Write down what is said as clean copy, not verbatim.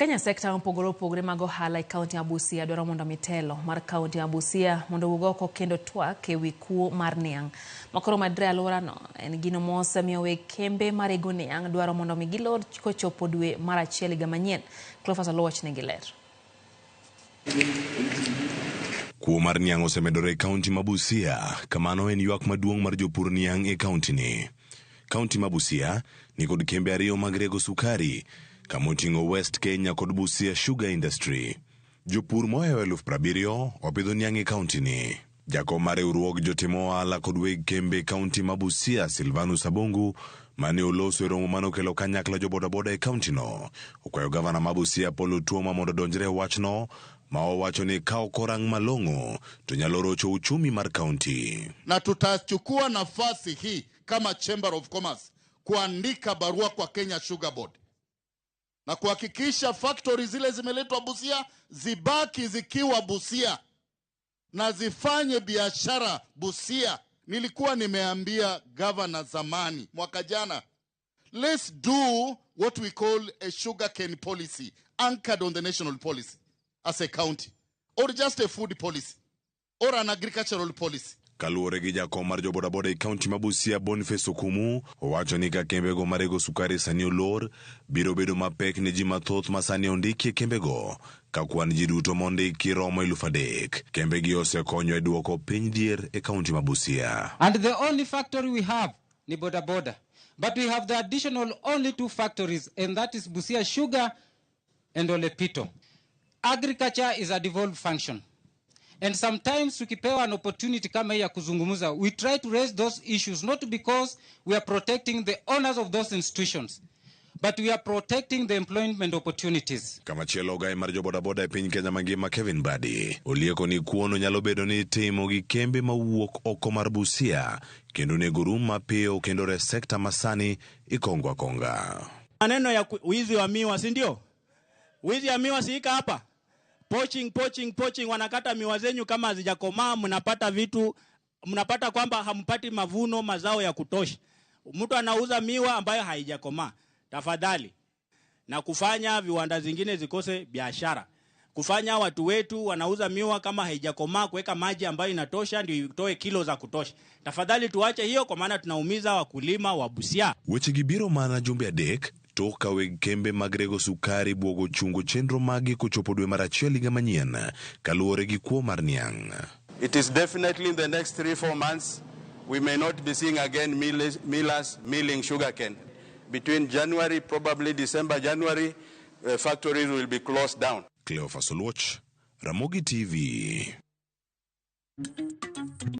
Kenya sekta mopogore opogore mag ohala e kaunti ma Busia dwaro mondo mi telo mar kaunti ma Busia mondo owuog oko kendo twak e wi kuo mar niang' makoro medre e alworano. En gino mosemiyo weg kembe marego niang' dwaro mondo mi gilor kochopo dwe mar achiel higa manyien. Cleophas Oluoch nigi ler. Kuo mar niang' osemedore e kaunti ma Busia, kamano en ywak maduong' mar jopur niang' e kaunti ni. Kaunti ma Busia nikod kembe ariyo mag rego sukari, kamoting'o West Kenya kod Busia Sugar Industry. Jopur mohewo 70,000 opidho niang' e kaunti ni. Jakom mar riwruog jotim ohala kod weg kembe e kaunti ma Busia, Silvanus Abungu, mane oloso e romo mane okelo kanyakla jobodaboda e kaunti no, okwayo gavana ma Busia Paul Otuoma mondo odonjre e wachno, ma owacho ni ka ok orang malong'o to nyalo rocho uchumi mar kaunti. Na tutachukua nafasi hii kama Chamber of Commerce kuandika barua kwa Kenya Sugar Board na kuhakikisha factory zile zimeletwa Busia zibaki zikiwa Busia na zifanye biashara Busia. Nilikuwa nimeambia governor zamani mwaka jana, let's do what we call a sugarcane policy anchored on the national policy as a county, or just a food policy or an agricultural policy. Kaluwore gi jakom mar jobodaboda e kaunti ma Busia Boniface Okumu, owacho ni ka kembego marego sukari sani olor, biro bedo mapek ne ji mathoth ma sani ondiki e kembego, ka kwan ji duto mondiki romo 3,000. Kembegi osekonyo e duoko piny dhier e kaunti ma Busia. And the only factory we have ni boda boda. But we have the additional only two factories, and that is Busia Sugar and Olepito. Agriculture is a devolved function. And sometimes tukipewa an opportunity kama hii ya kuzungumza, we try to raise those issues not because we are protecting the owners of those institutions, but we are protecting the employment opportunities. Kamachielo ogai mar jobodaboda e piny Kenya mangima Kevin Badi olieko ni kuono nyalo bedo ni itimo gi kembe mawuok oko mar Busia kendo onego rum mapiyo kendo res sekta masani ikongo akonga. Maneno ya wizi wa miwa, si ndio? Wizi ya miwa si ika hapa? Poaching, poaching, poaching, wanakata miwa zenyu kama hazijakomaa, mnapata vitu, mnapata kwamba hampati mavuno mazao ya kutosha. Mtu anauza miwa ambayo haijakomaa. Tafadhali, na kufanya viwanda zingine zikose biashara. Kufanya watu wetu wanauza miwa kama haijakomaa, kuweka maji ambayo inatosha ndio itoe kilo za kutosha. Tafadhali tuache hiyo, kwa maana tunaumiza wakulima wa Busia. Wechegi biro mana jumbe adek tok ka weg kembe mag rego sukari buogo chungo chenro maggi kochopo dwe mar achiel higa manyien kaluwore gi kuo mar niang'. It is definitely in the next 3-4 months we may not be seeing again millers milling sugarcane. Between January, probably December, January, factories will be closed down. Cleophas Oluoch, Ramogi TV.